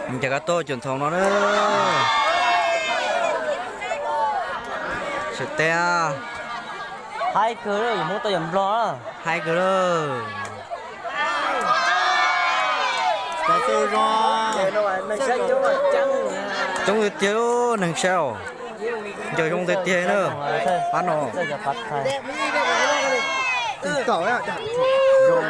Ces koj tuaj cuam ntxhoo no na. Sawv teb. Haib kawg, yuav Hmoob tau yuav Nplog. Haib kawg lawm. Coob tiag tiag neeg saib os. Ncaws zoo tiag tiag na. Pab no. Zoo.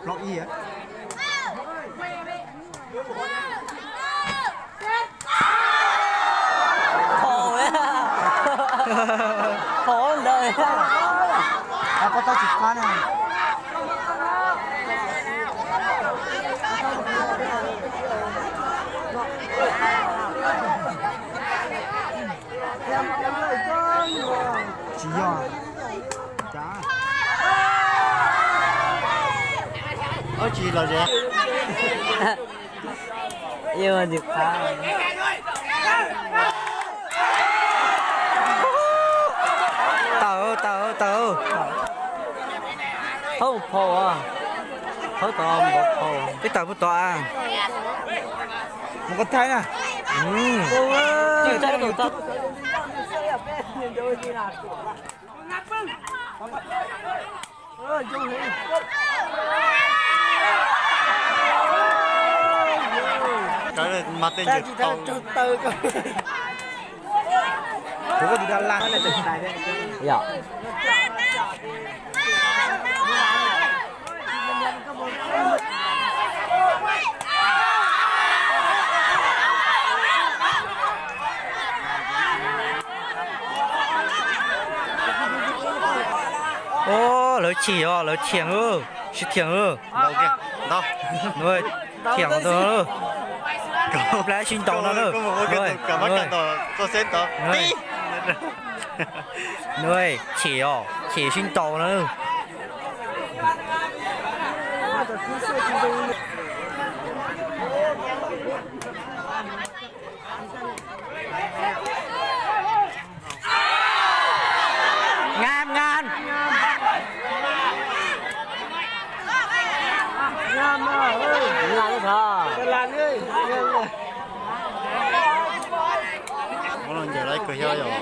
Plob ib. Phom ntawd. Pob tau tsis qab na. Tsis yog. Tsis los ze. Tawm, tawm, tawm. Thawb phau, thawb tod, ib tawm puag tod. Mus koj thaij na. Mas tej ntawd tau. Kuv koj tus dab laj. Lawv chim os, lawv thiam, sib thiam. Thiam ntau, plab sib ntaus no. Chim os, chim sib ntaus no. Nqa, nqa. Muab los ncaws lawv kawg xyov yog.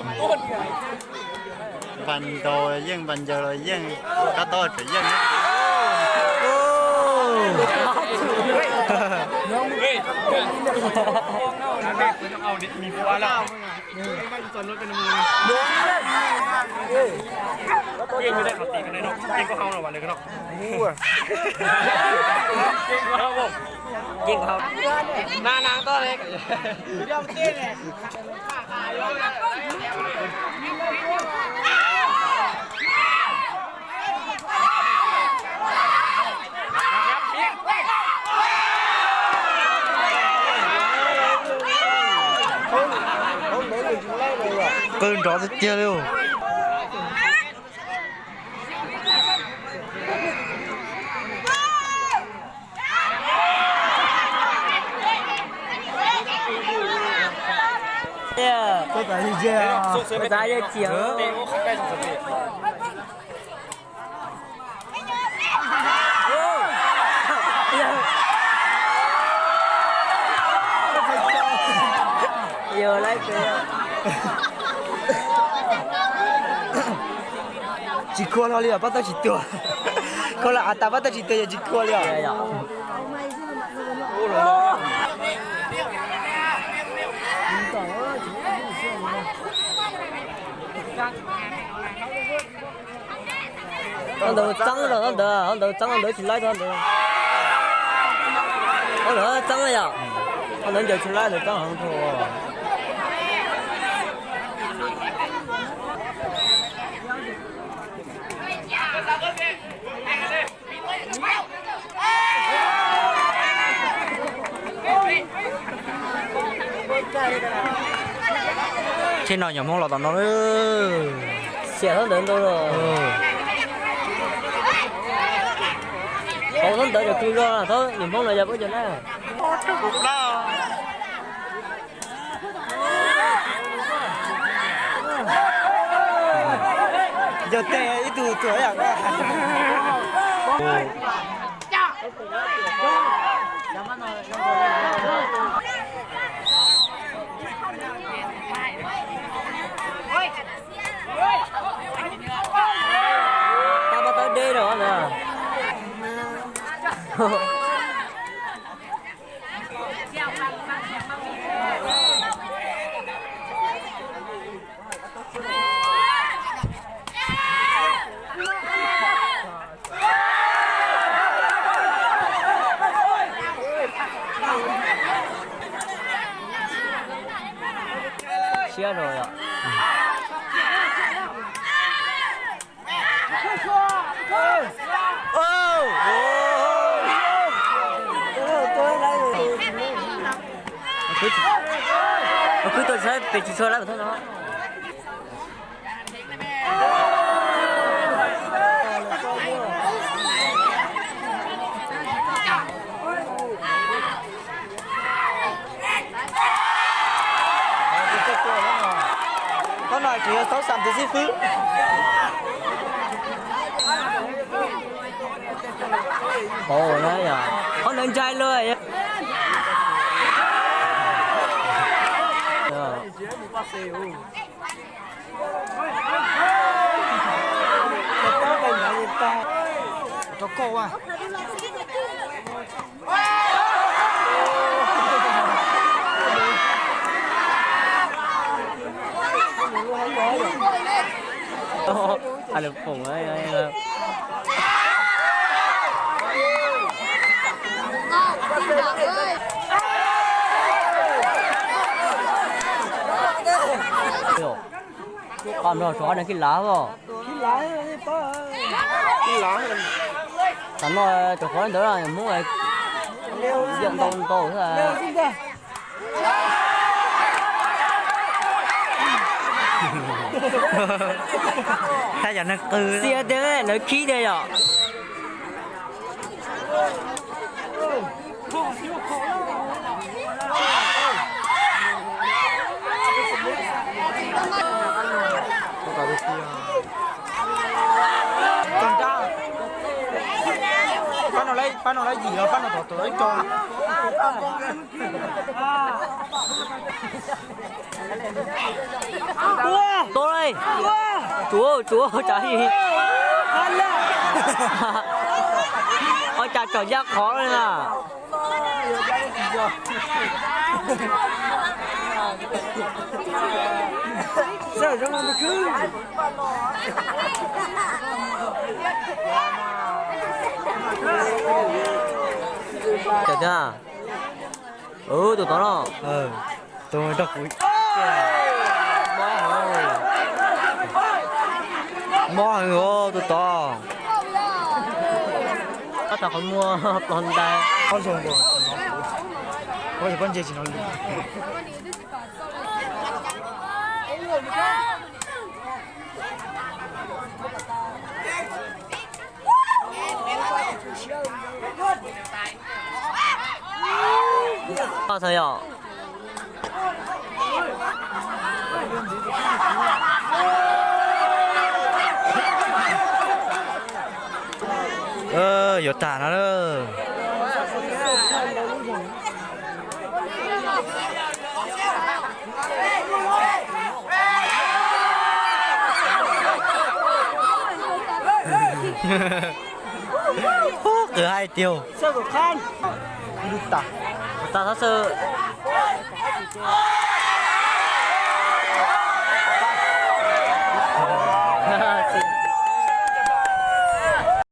Npas ntaus yeej, npas ncaws los yeej, kab tob tseem yeej. Qw nrov tiag tiag li. Tsis khuam hlo li os, pab tab tsis tuag. Kho los av tas pab tab tsis tuag, yog tsis khuam li os. Hov ntawd txeeb rau hov ntawd, hov ntawd txeeb, hov ntawd tsis laib rau hov ntawd. Hov ntawd txeeb yom, hov ntawd ncaws tsis laib, ntawd txeeb heev dhau. Tsheb no nyuam Hmoob los tom no. Xiam thab ntawd ntau los. Ntawd yog kwv zog, thaum niam Hmoob no yog puab cov na. Yog tej ib tug tuag yam ko. Tab pab tawb deb rau ntawd. Siab rau yom. Kwv tuaj saib pes tsawg tshua lawm no. Qhov no tseem yog tau xam tus xib fwb. Qhov ntawd ntshai luaj. Hais lus foom. Qab no rov qab no kib lav os. Tam no rau qhov ntawd Hmoob yawm ntau ntau thiab. Tab yog neeg qw xiab tiag lawv khib tiag yom. Pab no lawv yim los pab no tom tom ib co. Tau li. Tsuav tsuav tsav li. Ua cas tsom ncaj qhov li na. Tus tod no. Tus rau kuv. Mob heev os tus tod. Tab tom qhov muag plos ntais. Pob ntse tsis hnov lus. Txhais yom. Yuav tag no lawm. Qw hais tiag. Tag xab xwb.